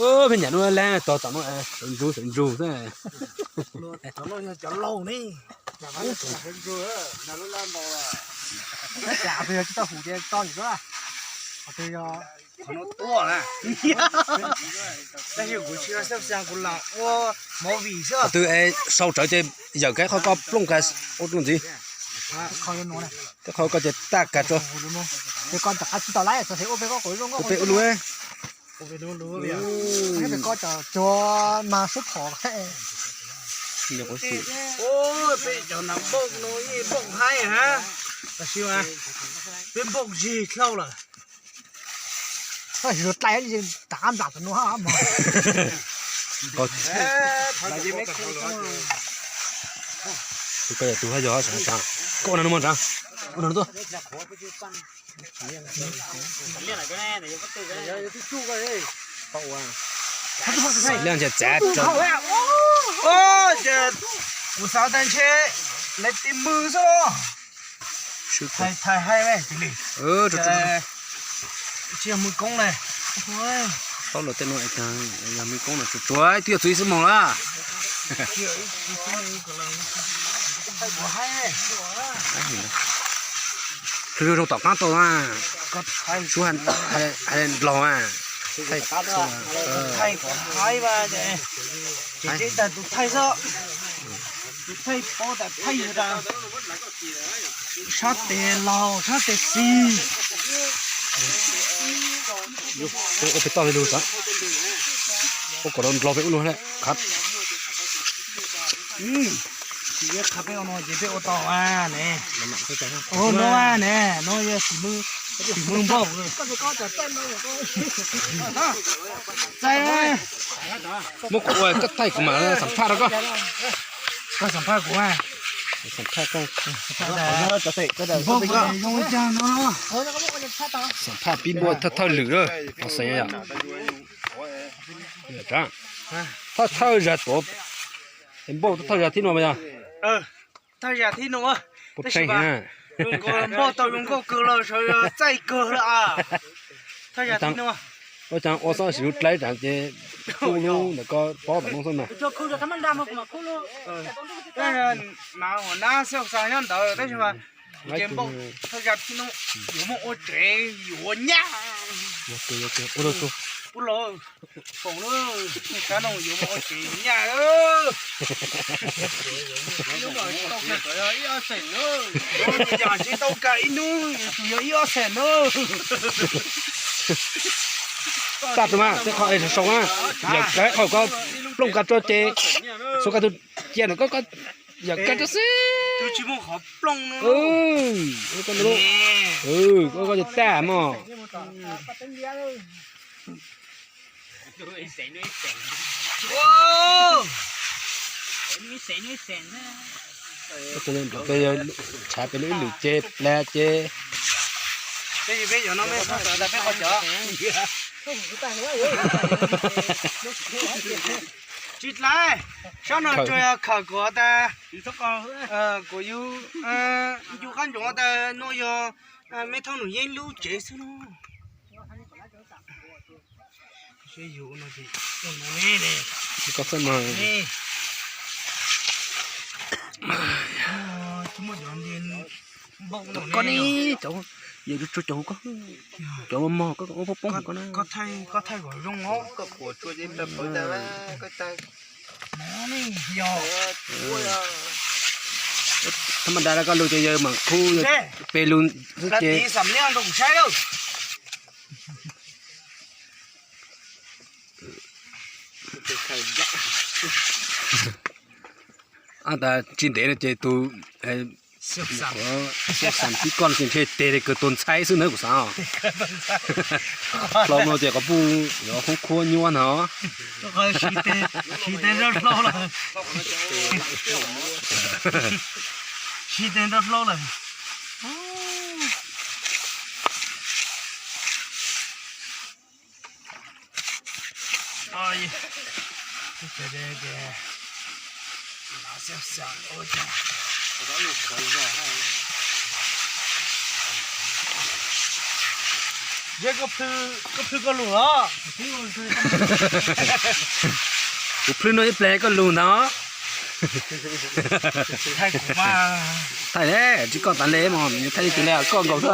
Peb nyam lub lab tog tom no sawv ntsug sawv ntsug xwb. Tab sis kuv tsis xav xav kuv lam ua movie xwb. Qhov twg es sau rawv ces yawm kab qhov koj plooj kag ua ntxiv. Tej qhov koj ces taj kag tso. Peb ua lub. Peb cov npauj no yeej npauj haib ha, tab sis mas peb npauj zig dlhau lawm. Rov qab nplam tus no. Tus ko yog tus haj yog, koj ua no mus nrad, ua no tuaj. Liaj ntshe txav. Ces kuv xav tias ntshe lawv tiv mws xwb los. Thais hais me li. Tsis yog mws koob ne. Paub luag tej no yog mws koob no tsuas tsuas twb yog txwv ib xuab moos lawm. Hlwb zoo tom qaab tau na. Sub hais nplaug a. Thaij kuv hais, ces teb tas tus thaij xwb. Tus thaij paub tas thaij yog tas sab tes laug sab tes xis. Ua peb toj li lug tas, ua kom nplaug peb ua lug khav. Tsis khav peb ua no ces peb ua tau a ne. Ua no a ne, no yog tsis muaj npaum. Muab kuv ua koj thaij kuv mam xam phaj rau koj. Koj xam phaj kuv a. Xam phaj koj. Npaum zoo li cas no. Xam phaj pib npaum thawj thawj lwm lawm, no xeem yom. Thawj thawj zag tuav, npaum thawj zag thib no yog. Thawj zag thib no, tab sis mas npaum tau zoo nkauj kawg los sawv txaij kawg lawm a. Thawj zag thib no. Ua cas ua xwb, sim lub dlaib tas ces kuj lub ntawm koj pob tom no xwb mas. Mas hua nab xwb xav nyob ntawd tab sis mas kuv ces npaum thawj zag thib no yuav muaj ua tsev yuav nyaj. Ua los foom lub kab no yuav muaj ua tsev yuav nyaj. Yog tsis tau kag ib hnub yuav tsum yog ib ob xees na. Tag tus mas tej qhov es sau na, yawm kab qhov koj plooj kag tso ces, sau kag tus cia ntawm koj, yawm kab tso xwb. Koj tag mog. Tshav peb lub ib lwm ces plag ces. Tsis dlaib, sab no tsuas yog khawm kuv tas, kuv yug ncu qab ntsoov tas no yog me Thoj Nus Yeeb lub tsev xwb no. Koj ne, cov yawg tsuag cov hu koj, cov mos mos koj ua poob poob koj na. Koj thaij kom zoo os. Thab mas da koj lug ces yawg mam khub, peb lug xwb ces. Ab, tas tsis ntev no ces tus xab xam tib koj no ces ntshe tes li kws tus ntxhais xwb na kuv xav. Hlau no ces qhov puj yuav khoob khuab nyuab no. Siv tes nrog hlau lawm. Siv tes nrog hlau lawm. Koj plhw koj lug os. Kuv plhw no ib plag koj lug ntag. Thaij le, tsis koj tas le mas thaij li twg le koj nkaus xwb.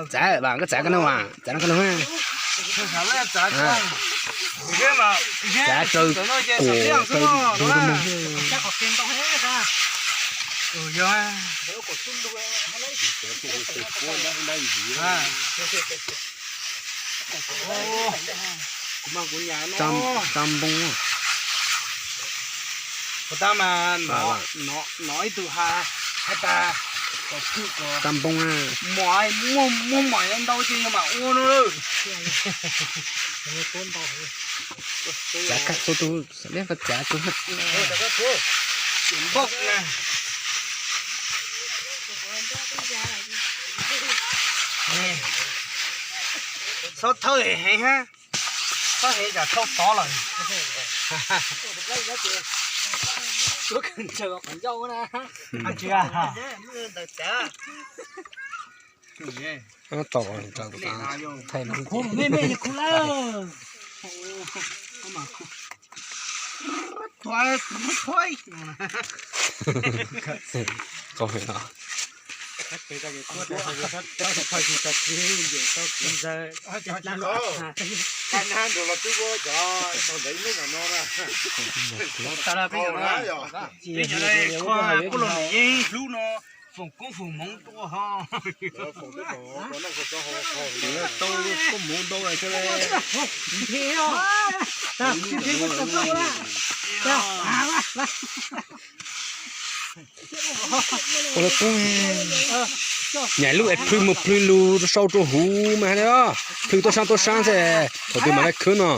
Txav, koj txav koj nug, txav no koj nug. Txav raws kuam raws mus. Tsa npoo. Kuv tab mas nov ib tug has, has tas kom phwj kom tsa npoo, muaj, muaj maim ntau ces yog mam ua no lawm. Txav koj tus, txav tus. Xob thawj heev, xob heev tsam thauj tod lawm. Tau, thaij me me kuv lawm. Thaij no. Peb cov kuj los yeeb hlub no, foom koob foom hmoov tuaj ho. Tau koob hmoov ntau. Nyaim lub es plhws mus plhws lug rau sau rau huv mas hais li, plhws tuaj sab tuaj sab xwb, thaum twg mam li khwb no.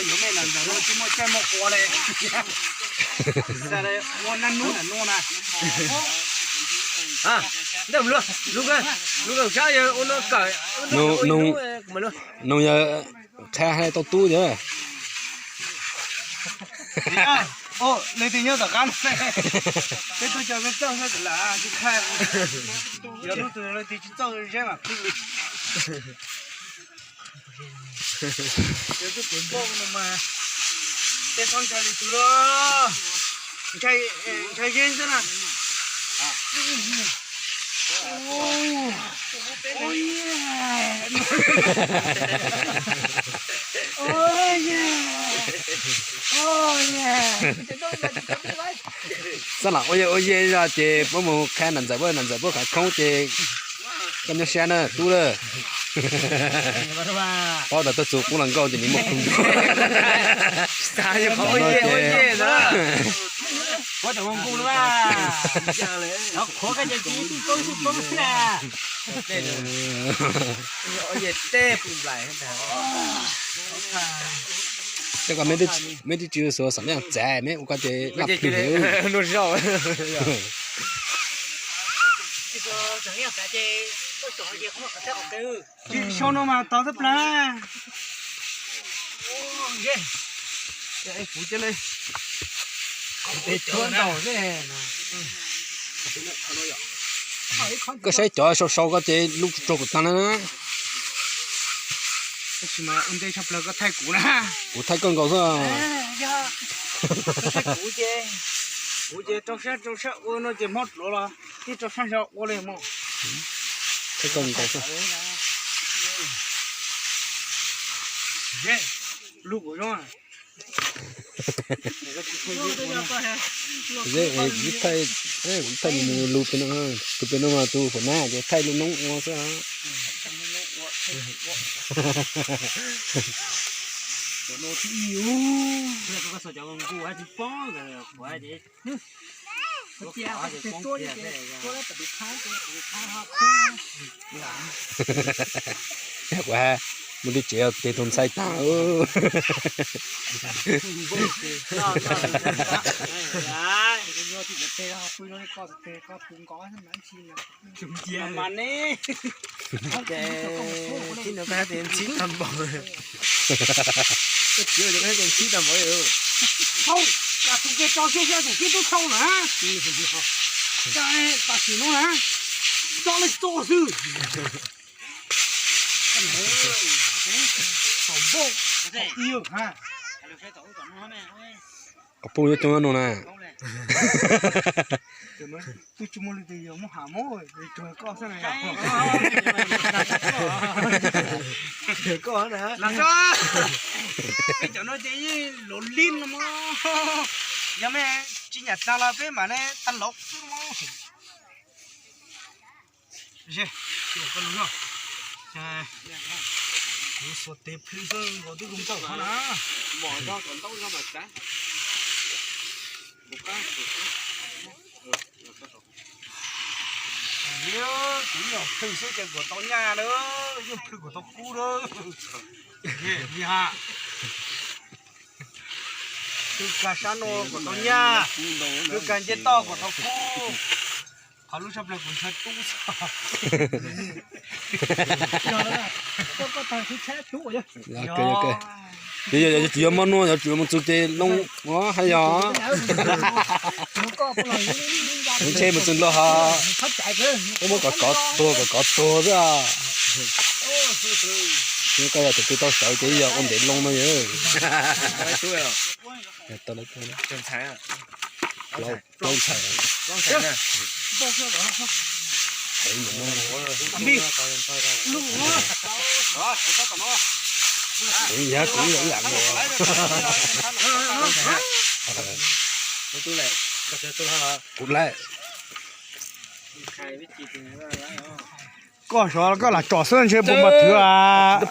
Yuav me ntawm no tsis muaj caij muaj qua li. Ua nab nub nram no na. Lub sab yog ua no kawm, nus yog qha hais tau tub yog. Leej twg nyob tom qab no, peb tuaj cov peb txawj xwb lawm tsis qha. Yog lub twg leej twg tsis txawj zeb mas pheej li. Yog tus kwv npauj no mas tej txhob ntshai li tus lawm, ntshai zeb xwb na. Xab lam ua ye ua ye zog ces puab mus qha nam ntxawm puab, nam ntxawm puab khav khoob ces koj nyob sab na tub lawm. Paub tas tuaj txug qub hluas nkauj ces nws muaj khoom. Tej ko meb twb tsis xuas xam leej txav, meb ua ko ces laj plhws heev. Tsis sau no mas tau txhab plaws. Koj saib cov sau sau ko ces lub tsuag kuv tag na. Tab sis mas ua ntej tshaj plaws koj thaij kuv na. Kuv thaij koj nkaus xwb. Kuv ces, kuv ces rau sab rau sab ua no ces mob dluav los thiaj rau sab sab ua li mog. Thaij koj nkaus xwb. Lub kuv zoo. Kuv thaij, kuv thaij mus lug pem no, tus pem no mas tus huam nab ces thaij lub noob ua xwb. Ua, mus li tsev ces tus ntxhais tag. Tib no koj tias ntsib tag npaum. Koj txiv tias koj tias ntsib tag npaum. Thauj, tus ke tso xyov xyov tus tib tub thauj na. Tam sim no na, tso lawm tso xwb. Qhov pub yuav coob no na. Twb tsis muaj leej twg yog muab ham mog, tsuas koj xwb na. Koj na. Peb cov no ces yeej luv lib no mog. Yog mej tsis nyiam tag los peb mam li tag lauv xwb mog. Kuv xuas tes plhws xwb nkaus twb zoo nkauj qhov na. Kuv nyuam plhws xwb ces kuv tau nyaj na, yeej plhws kuv tau kub na. Twb kag sab no kuv tau nyaj, twb kag ncej toj kuv tau kub. Qhov lub sab plaws kuv ntshaw tub xwb. Yuav tsum yuav moj nuaj, yuav tsum yuav mus txug ces loo hab yog. Ntshe mus txug nplog ho muab kov kov tuag, kov kov tuag xwb. Koj yog tus twg tau sawv ces yog ua ntev loo no yog. Plaub ntxhais. Kuv yog kuv ib yam nkaus. Kuv lawm. Koj sov koj lam tsom xwb ntshe puas npaj twv.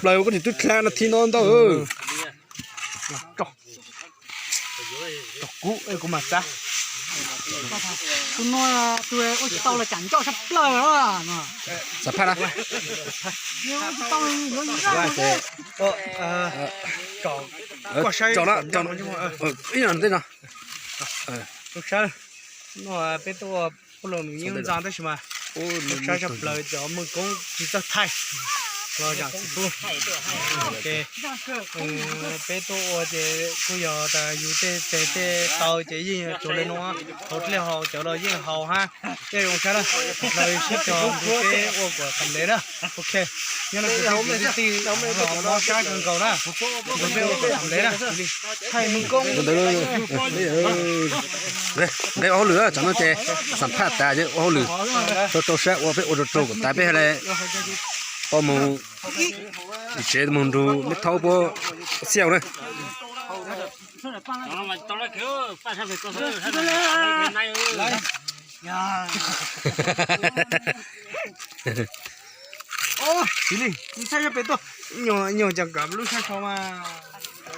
Plaws koj tsis twb dlha no thi no ntau. Tsom kub kuv mam txav. Tus no tus ua tsis tau los tsam ncauj sab plaws. Xam phaj na. Koj saib ib no tej no. Saib no peb tuaj ua pub los nws yeej ntxa tab sis mas saib sab plaws cov mws koob tsis txawj thaij los zam txiv pub. Peb tuaj ua ces kuj yog tas yus tej tes tej taw ces yeej tsuas li no, hauv dlej haus cawv los yeej haus hab. Tej zoo saib na, los sib cog nrug peb ua kuam xam lev na. Ok, nyob no kuv tij kwv tij tij los mob sab kawg nkaus na, nrug peb ua kuam xam lev na. Thaij mws koob. Nqe ua hauj lwm, tsam no ces xam phaj tas ces ua hauj lwm, rau rau sab ua peb ua rau rau kom tas peb hab le tau mus tsev mus nrug meb thaub puab xiaj na. Txiv li, tsis saib sab pem tuaj, nyuag cas nkam lub sab sau mas.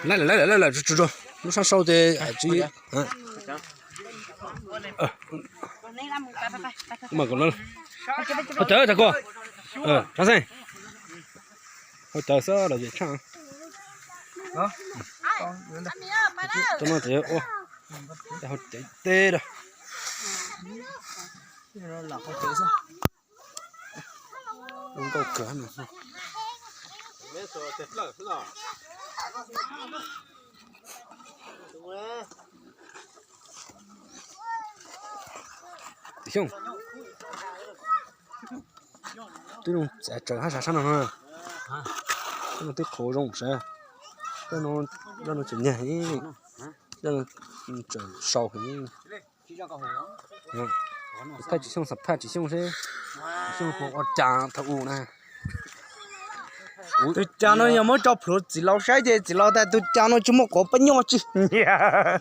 Lawm lawm lawm lawm, lub sab sau ces tsis. Hau cawv tag koj. Tsab xeeb, hau cawv xwb los yam tshaj. Cov no ces ua hau cawv teb da. Zoo nkauj kawg. Xyooj, twb zoo txav tsawv hab sab no na. Sab no twb qhuav zoo sab. Zaj no tseem nyag, zaj no tseem sau heev. Thaij Tsim Xyooj, xam phaj Tsim Xyooj seb Tsim Xyooj puas ua cas thaum ub na. Tus cas no yog muab tso plhuav txiv laus saib ces txiv laus tas tus cas no tsis muaj quav pab nyoj tsis nyiam.